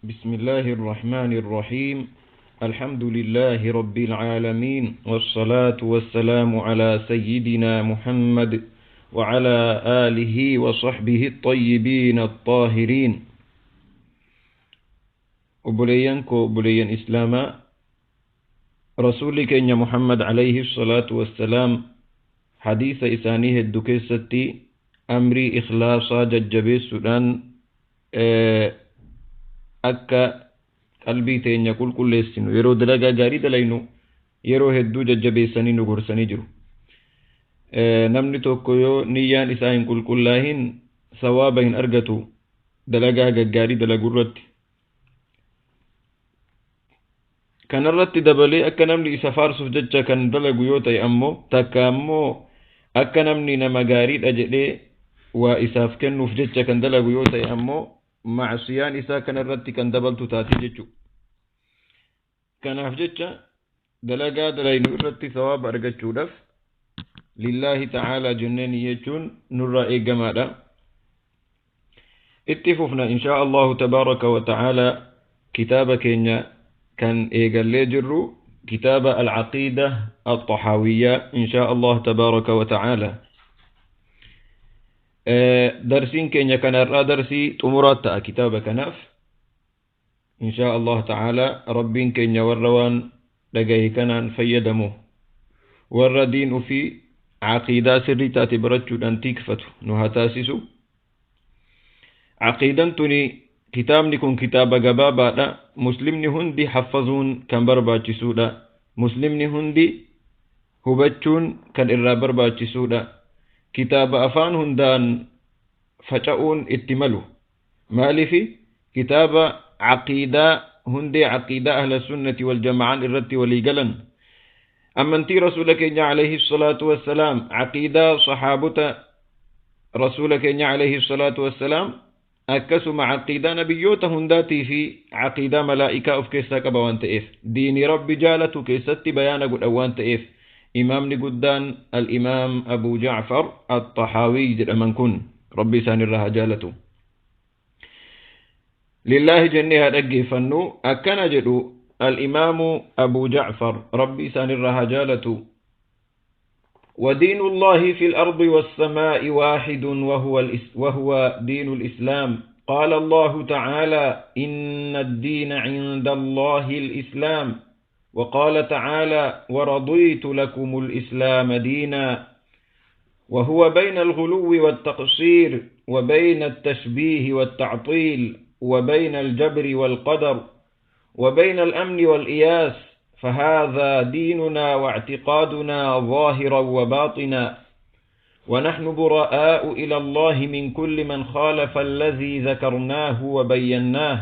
بسم الله الرحمن الرحيم. الحمد لله رب العالمين، والصلاة والسلام على سيدنا محمد وعلى آله وصحبه الطيبين الطاهرين. Obboleeyyan koo, obboleeyyan Islaamaa, Rasuulli keenya Muhammad alayhi salaatu wassalaam hadiisa isaanii hedduu keessatti amrii ikhlaasaa jajjabeessuudhaan akka qalbii teenya qulqulleessinu, yeroo dalagaa gaarii dalaynu, yeroo hedduu jajjabeessanii nu gorsanii jiru. Namni tokko yoo niyyaan isaa hin qulqullaahin, sawaaba hin argatu dalagaa gaggaarii dalagu irratti. Kanarratti dabalee, akka namni isa faarsuuf jecha kan dalagu yoo ta'e ammoo, takka ammoo akka namni nama gaariidha jedhee waa isaaf kennuuf jecha kan dalagu yoo ta'e ammoo, macsiyaan isaa kanarratti kan dabaltu taati jechuudha. Kanaaf jecha dalagaa dalaynu irratti sawaaba argachuudhaaf lillaahi ta'aalaa jennee niyyachuun nurraa eegamaadha. Itti fufna inshaa Allahu tabaaraka wa ta'aalaa kitaaba keenya kan eegallee jirru, kitaaba al-Aqiida al-Tahaawiyyaa, inshaa Allah tabaaraka wa ta'aalaa. Darsiin keenya kanarraa darsii xumuraa ta'a kitaaba kanaaf. Inshaa Allah ta'aalaa, Rabbiin keenya warra waan dhagahe kanaan fayyadamu, warra diin ofii aqiidaa sirrii taate barachuudhaan tiikfatu nu haa taasisu. Aqiidan tuni, kitaabni kun kitaaba gabaabaadha. Muslimni hundi haffazuun kan barbaachisuudha. Muslimni hundi hubachuun kan irraa barbaachisuudha. Kitaaba afaan hundaan faca'uun itti malu. Maalifi? Kitaaba aqiidaa, hundee aqiidaa ahla sunnati wal jama'aan irratti walii galan, amantii Rasuula keenya alayhi salaatu wassalaam, aqiidaa sahaabota Rasuula keenya alayhi salaatu wassalaam, akkasuma aqiidaa nabiyyoota hundaatii fi aqiidaa malaa'ikaa of keessaa qaba waan ta'eef, diinii Rabbi jaalatu keessatti bayaana godhan waan ta'eef, imaamni guddaan al-Imaam Abu Ja'far at-Tahaawii jedhaman kun, Rabbi isaanirraa haa jaalatu. Lillaahi jennee haa dhaggeeffannu. Akkana jedhu al-Imaamu Abu Ja'far, Rabbi isaanirraa haa jaalatu: ودين الله في الأرض والسماء واحد، وهو دين الإسلام. قال الله تعالى: إن الدين عند الله الإسلام. وقال تعالى: ورضيت لكم الإسلام دينا. وهو بين الغلو والتقصير، وبين التشبيه والتعطيل، وبين الجبر والقدر، وبين الأمن والإياس. فهذا ديننا واعتقادنا ظاهرا وباطنا، ونحن براء إلى الله من كل من خالف الذي ذكرناه وبيناه،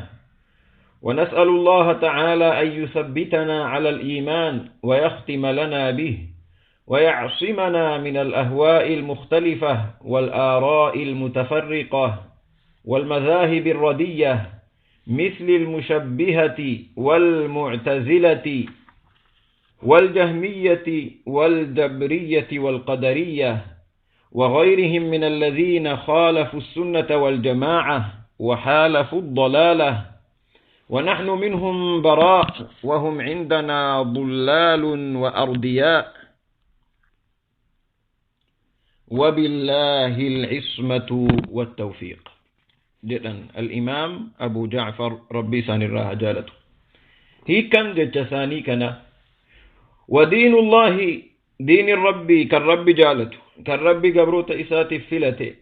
ونسأل الله تعالى أن يثبتنا على الإيمان ويختم لنا به، ويعصمنا من الأهواء المختلفة والآراء المتفرقة والمذاهب الردية، مثل المشبهة والمعتزلة والجهمية والجبرية والقدرية وغيرهم من الذين خالفوا السنة والجماعة وحالفوا الضلالة. ونحن منهم براء، وهم عندنا ضلال وأردياء. وبالله العصمة والتوفيق. Jedhan al-Imaam Abu Ja'far, Rabbi isaanirraa haa jaalatu. Hiikan jecha isaanii kana: ودين الله, دين ربي, kan Rabbi jaalatu, kan Rabbi gabroota isaatiif filate,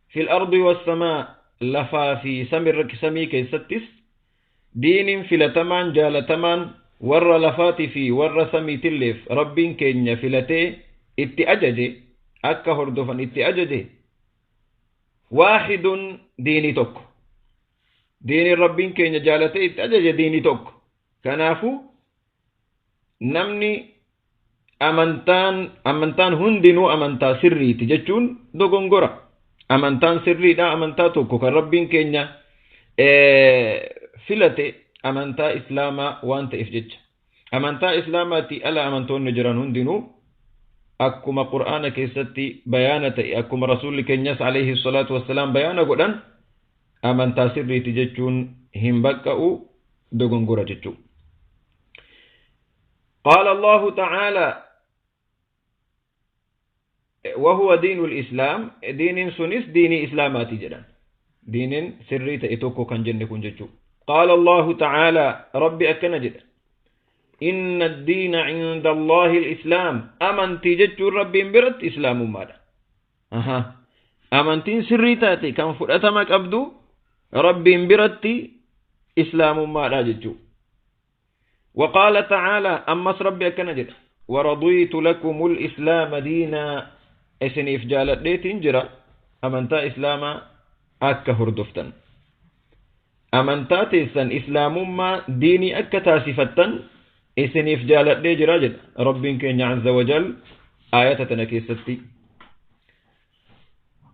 في الأرض والسماء, lafaa fi samii keessattis diiniin filatamaan jaalatamaan warra lafaatii fi warra samiitilleef Rabbiin keenya filatee itti ajaje, akka hordofan itti ajaje, واحد, diinii tokko. Diiniin Rabbiin keenya jaalatee itti ajaje diinii tokko. Kanaafuu namni amantaan hundinuu amantaa sirriiti jechuun dogongora. Amantaan sirriidha amantaa tokko, kan Rabbiin keenya filate, amantaa Islaamaa waan ta'eef jecha. Amantaa Islaamaati ala amantoonni jiran hundinuu, akkuma Qur'aana keessatti bayaana ta'e, akkuma Rasuulli keenyas alayhi salaatu wassalaam bayaana godhan, amantaa sirriiti jechuun hin baqqa'u. dogongora jechuu. Qaala Allahu ta'aalaa وهو دين الإسلام دين سنس دين إسلاماتي جدا دين سري تأتوكو كان جنة كن جتشو. قال الله تعالى ربي أكن جدا إن الدين عند الله الإسلام أمنتي جتشو ربي برت إسلام ماذا أها أمنتين سري تأتي كان فرأتمك أبدو ربي برت إسلام ماذا جتشو. وقال تعالى أمس ربي أكن جدا ورضيت لكم الإسلام دينا isiniif jaaladheetiin jira amantaa islaamaa akka hordoftan amantaa teessan islaamummaa diinii akka taasifattan isiniif jaaladhee jira jedha rabbiin keenya azza wajal aayata tana keessatti.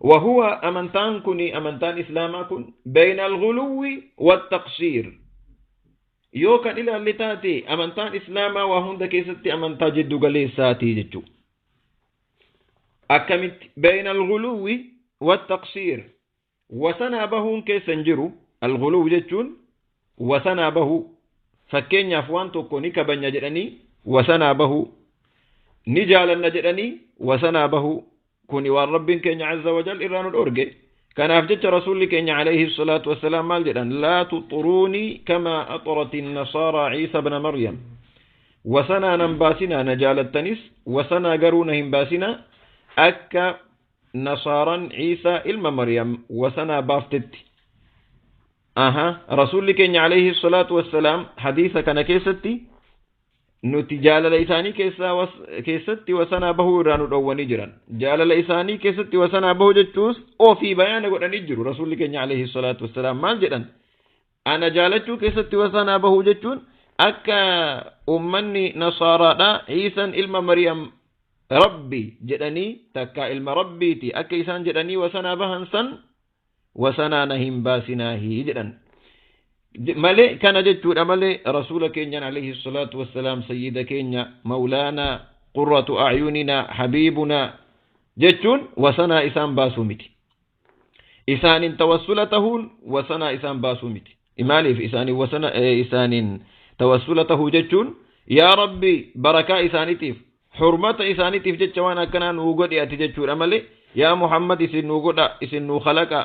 وهو أمنتان كني أمنتان إسلاما كن بين الغلو والتقصير يوكا إلى اللي تاتي أمنتان إسلاما وهند كيستي أمنتا جدو قليساتي جدو أكمت بين الغلو والتقصير وسنا بهون كيسنجرو الغلو جتون وسنا به فكين يفوان توكوني كبن جدني وسنا به نجال نجدني وسنا به كوني والرب كين عز وجل إران الأرجي كان أفجت رسول كين عليه الصلاة والسلام مال جدن لا تطروني كما أطرت النصارى عيسى بن مريم وسنا ننباسنا نجال التنس وسنا قرونهم باسنا akka nasaaran Ciisaa ilma Maryam wasanaa baaftetti. Aha rasuulli keenya alayhi salaatu wassalaam hadiisa kana keessatti nuti jaalala isaanii keessatti wasanaa bahuu irraa nu dhowwanii jiran. Jaalala isaanii keessatti wasanaa bahuu jechuus ofii bayaana godhanii jiru. Rasuulli keenya alayhi salaatu wassalaam maal jedhan? Ana jaalachuu keessatti wasanaa bahuu jechuun akka ummanni nasaaraadha Ciisaan ilma Maryam rabbi jedhanii takka ilma rabbiiti akka isaan jedhanii wasanaa bahan san wasanaa na hin baasinaahi jedhan malee kana jechuudha malee rasuula keenyan alayhi salaatu wassalaam sayyida keenya mawlaanaa qurratu a'yuninaa habiibunaa jechuun wasanaa isaan baasuu miti. Isaanin tawassula tahuun wasanaa isaan baasuu miti. Maaliif isaanin wasana isaanin tawassula tahuu jechuun yaa rabbi barakaa isaaniitiif حرمة إسانيتيف jecha waan akkanaa nuu godhi ati jechuudha malee yaa Muhammad isin nuu godha isin nuu khalaqa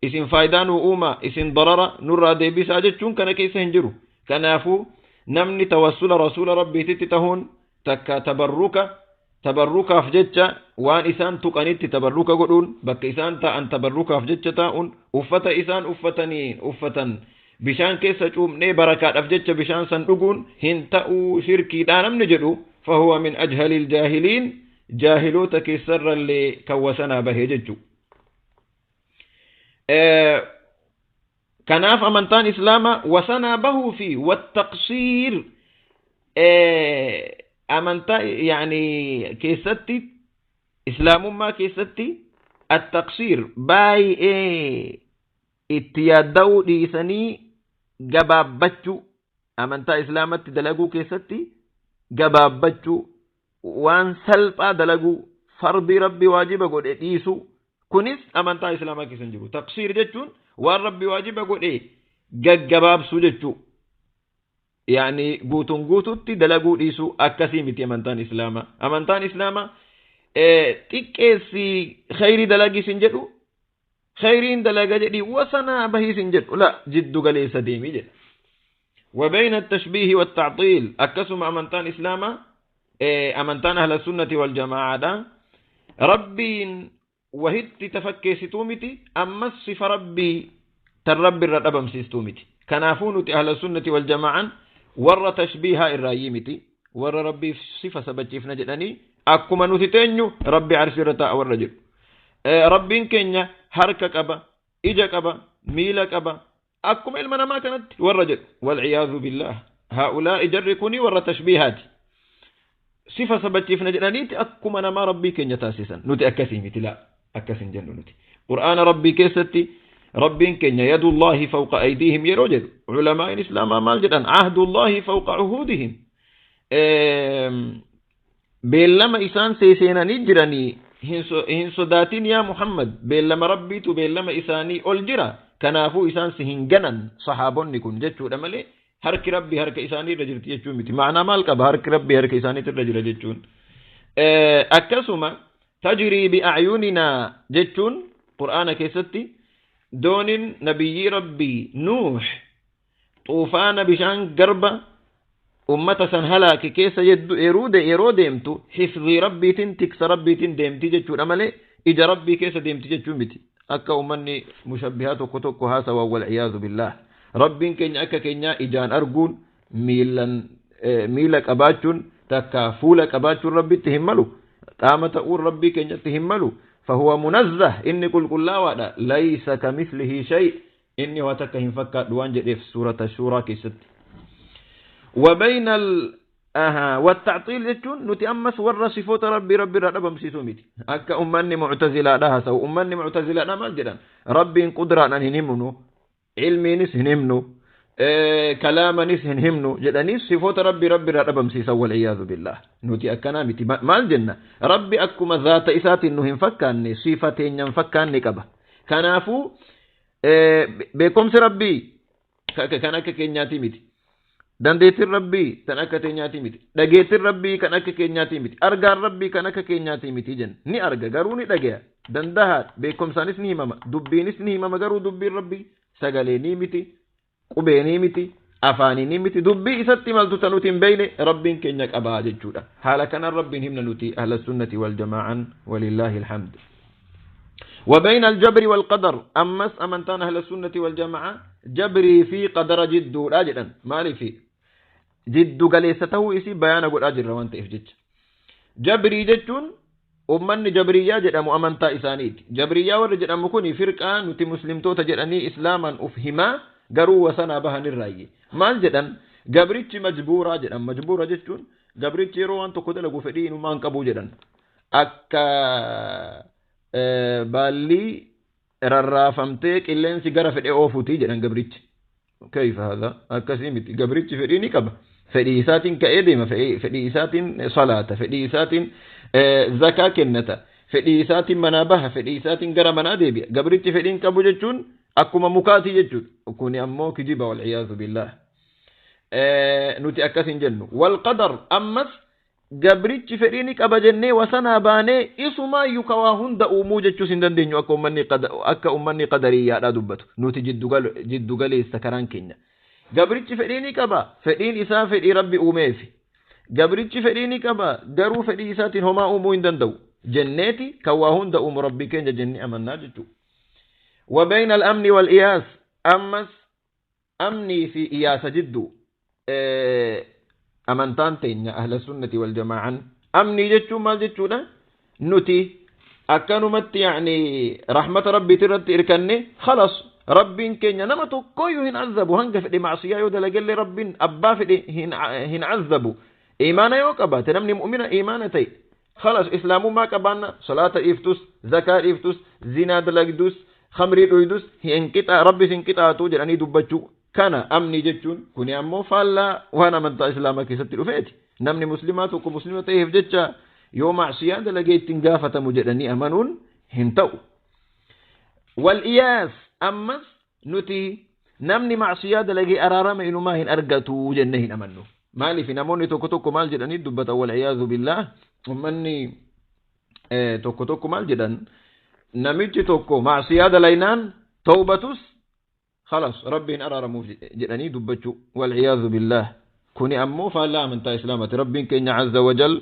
isin faayidaa nuu uuma isin darara nurraa deebisaa jechuun kana keessa hin jiru. Kanaafuu namni tawassula rasuula rabbiititti tahuun takka tabarrukaaf jecha waan isaan tuqanitti tabarruka godhuun bakka isaan taa'an tabarrukaaf jecha taa'uun uffata isaan uffatan bishaan keessa cuumnee barakaadhaaf jecha bishaan san dhuguun hin ta'uu shirkiidhaa namni jedhu فهو من أجهل الجاهلين جاهلوت كسر اللي كوسنا به ججو. كناف أمنتان إسلاما وسنا به في والتقصير أمنتا يعني كيستي إسلام ما كيستي التقصير باي اتيادو ديسني جبابتشو أمنتا إسلامت دلقو كيستي gabaabbachuu waan salphaa dalaguu fardii rabbi waajiba godhe dhiisuu kunis amantaa islaamaa keessa hin jiru. Taqsiir jechuun waan rabbi waajiba godhe gaggabaabsuu jechuu yaani guutuun guututti dalaguu dhiisuu akkasii miti amantaan islaamaa. Amantaan islaamaa xiqqeessi khayrii dalagis hin jedhu khayriin dalaga jedhi wasanaa bahiis hin jedhu la jiddu galeessa deemii jedha. وبين التشبيه والتعطيل أكسم أمنتان إسلاما أمنتان أهل السنة والجماعة دا ربي وهدت تفكي ستومتي أما الصفة ربي تربي الرب سيستومتي كنافونت أهل السنة والجماعة ور تشبيها الرايمتي ور ربي صفة سبتشيف نجدني أكما نتتنيو ربي عرش رتاء والرجل ربي كينيا حركك أبا إجاك أبا ميلك أبا أكم علمنا ما كانت والرجل والعياذ بالله هؤلاء جركوني ور تشبيهات صفة سبتشيف نجدني أكما ما ربي كينيا تاسسا نتي أكسي لا أكسن جن نتي قرآن ربي كيستي ربي كينيا يد الله فوق أيديهم يرجل علماء الإسلام مال جدا عهد الله فوق عهودهم beellama isaan seenanii jiranii hin sodaatin yaa Muhammad beellama rabbiitu beellama isaanii ol jira kanaafuu isaan si hin ganan sahaabonni kun jechuudha malee Harki Rabbii harka isaanii irra jirti jechuu miti. Ma'anaa maal qaba harki Rabbii harka isaaniitti irra jira jechuun? Akkasuma tajrii bi'acyuninaa jechuun Qur'aana keessatti doonin nabiyyii Rabbii Nuuh xuufaana bishaan garba ummata san halaake keessa yeroo deemtu hifzii Rabbiitiin, tiksa Rabbiitiin deemti jechuudha malee ija Rabbii keessa deemti jechuu miti. Akka ummanni mushabbihaa tokko tokko haasawan, wal'iyaazu billaah. Rabbiin keenya akka keenyaa ijaan arguun, miilan miila qabaachuun, takka fuula qabaachuun Rabbitti hin malu. Qaama ta'uun Rabbii keenyatti hin malu. Fahuwa munazzah, inni qulqullaawaadha. Laysa kamithlihi shay, inni waa takka hin fakkaadhu waan jedheef suurata Shuuraa keessatti. وبين ال أها والتعطيل jechuun nuti ammas warra sifoota Rabbii Rabbi irraa dhabamsiisuu miti. Akka ummanni Muctazilaadha haasa'u. Ummanni Muctazilaadha maal jedhan? Rabbiin qudraadhaan hin himnu, ilmiinis hin himnu, kalaamanis hin himnu jedhanii sifoota Rabbii Rabbi irraa dhabamsiisan, wal'iyaazu billaah. Nuti akkanaa miti. Maal jenna? Rabbi akkuma zaata isaatiin nu hin fakkaanne, sifa teenya hin fakkaanne qaba. Kanaafuu beekumsi Rabbii kan akka keenyaati miti. Dandeettiin Rabbii kan akka teenyaati miti. Dhageettiin Rabbii kan akka keenyaati miti. Argaan Rabbii kan akka keenyaati miti jenna. Ni arga, garuu ni dhagaya. Dandahaa, beekumsaanis ni himama. Dubbiinis ni himama, garuu dubbiin Rabbii sagalee ni miti. Qubee ni miti. Afaanii ni miti. Dubbii isatti maltu ta nuti hin beeyne Rabbiin keenya qabaa jechuudha. Haala kanaan Rabbiin himna nuti ahla sunnati wal jamaa'an, walillaahi alhamd. وبين الجبر والقدر، أمس أمنتان أهل السنة والجماعة جبري في قدر جدو راجلا مالي في جدو قليسته إسي بيانا قل أجر وانت إفجج. جبري جتون ummanni Jabriyyaa jedhamu amantaa isaaniiti. Jabriyyaa warri jedhamu kun firqaa nuti Muslimtoota jedhanii Islaamaan uf himaa garuu wasanaa bahanirraayyi. Maal jedhan? Gabrichi majbuuraa jedhan. Majbuura jechuun gabrichi yeroo waan tokko dalagu fedhii inumaan qabu jedhan. Akka baallii rarraafamtee qilleensi gara fedhe oofuti jedhan gabrichi. Kayfa hadha? Akkasii miti. Gabrichi fedhii ni qaba. Fedhii isaatiin ka'ee deema. Fedhii isaatiin salaata. Fedhii isaatiin zakaa kennata. Fedhii isaatiin manaa baha. Fedhii isaatiin gara manaa deebi'a. Gabrichi fedhiin qabu jechuun akkuma mukaatii jechuudha. Kuni ammoo kijiba, wal'iyaazu billaah. Nuti akkas hin jennu. Wal qadar, ammas gabrichi fedhii ni qaba jennee wasanaa baanee isumaayyuu ka waa hunda uumuu jechuus hin dandeenyu, akka ummanni Qadariyyaadhaa dubbatu. Nuti jiddu galeessa karaan keenya. Gabrichi fedhii ni qaba. Fedhiin isaa fedhii Rabbi uumeefi. Gabrichi fedhii ni qaba, garuu fedhii isaatiin homaa uumuu hin danda'u. Jenneeti kan waa hunda uumu Rabbii keenya jennee amannaa jechuudha. وبين الأمن والإياس، أمس أمني في إياس جدو amantaan teenya ahla sunnati wal jamaa'an. Amnii jechuun maal jechuudha? Nuti akkanumatti yaani rahmata Rabbiiti irratti irkanne, khalas, Rabbiin keenya nama tokkoyyuu hin azabu. Hanga fedhe macsiyaa yoo dalagellee Rabbiin abbaa fedhe hin azabu. Imaana yoo qabaate, namni mu'mina imaana ta'e, khalas, Islaamummaa qabaanna, salaata dhiiftus, zakaa dhiiftus, zinaa dalagdus, khamrii dhuydus hin qixa, Rabbis hin qixaatu jedhanii dubbachuu kana amni jechuun. Kuni ammoo faallaa waan amantaa Islaamaa keessatti dhufeeti. Namni Muslimaa tokko Muslima ta'eef jecha yoo macsiyaa dalagee ittiin gaafatamu jedhanii amanuun hin ta'u. Wal iyaas, ammas nuti namni macsiyaa dalagee araarama inumaa hin argatu jennee hin amannu. Maaliif? Namoonni tokko tokko maal jedhanii dubbatan? Wal'iyaazu billaah, ummanni tokko tokko maal jedhan? Namichi tokko macsiyaa dalaynaan tawbatus خلاص Rabbiin araaramuuf jedhanii dubbachuu, wal'iyaazu billaah. Kuni ammoo faallaa amantaa Islaamaati. Rabbiin keenya azza wajal,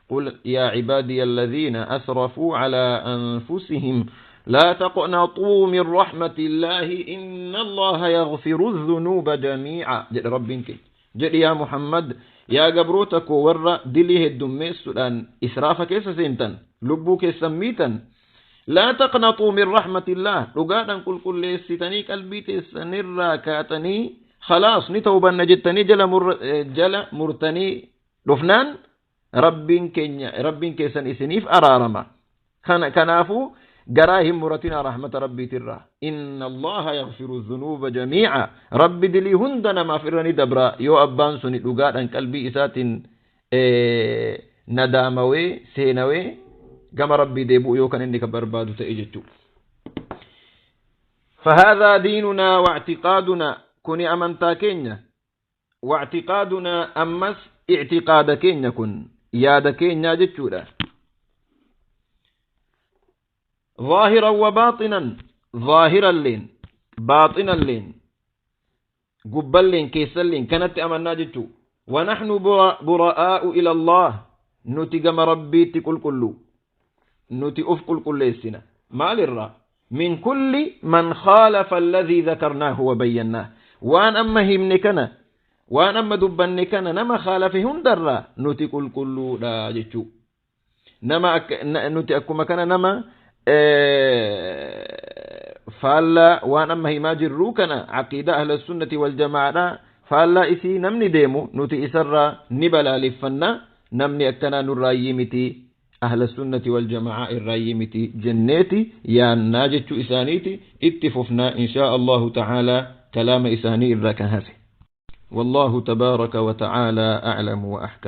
قل يا عبادي الذين أسرفوا على أنفسهم لا تقنطوا من رحمة الله إن الله يغفر الذنوب جميعا jedhe Rabbiin keenya. Jedhi yaa Muhammad, yaa gabroota koo warra dilii heddummeessuudhaan israafa keessa seentan, lubbuu keessan miitan, لا تقنطوا من رحمة الله, dhugaadhaan qulqulleessitanii qalbii teessanirraa kaatanii, khalaas ni tawbanna jettanii jala murtanii dhufnaan Rabbiin keenya, Rabbiin keessan isiniif araarama. Kanaafuu garaa hin muratina rahmata Rabbiitirraa. إن الله يغفر الذنوب جميعا, Rabbi dilii hunda namaaf irra ni dabra yoo abbaan suni dhugaadhaan qalbii isaatiin nadaamawee seenawee gama Rabbii deebi'u yoo kan inni ka barbaadu ta'e jechuudha. فهذا ديننا واعتقادنا, كوني أمنتا كينيا. Wactiqaadunaa, ammas ictiqaada keenya kun yaada keenyaa jechuudha. ظاهرا وباطنا، ظاهرا لين باطنا لين قبل كيسلين كانت أمنا جتو. ونحن براء إلى الله، نتي قم ربي تقول كله، نتي أفقل كل السنة ما للرا من كل من خالف الذي ذكرناه وبيناه. وأن أما همنكنا وأن أما دبنكنا نما خالفهم درا نتي كل كل لا جتو. نما نتي أكما كان نما faallaa waan amma himaa jirruu kana, aqiida ahla sunnati wal jamaadha faallaa isii namni deemu, nuti isarraa ni balaaleffanna. Namni akkanaa nurraayyii miti, ahla sunnati wal jamaa irraayyii miti jenneeti yaannaa jechuu isaaniiti. Itti fufnaa inshaa Allahu ta'aalaa kalaama isaanii irraa kan hafe. والله تبارك وتعالى أعلم وأحكم.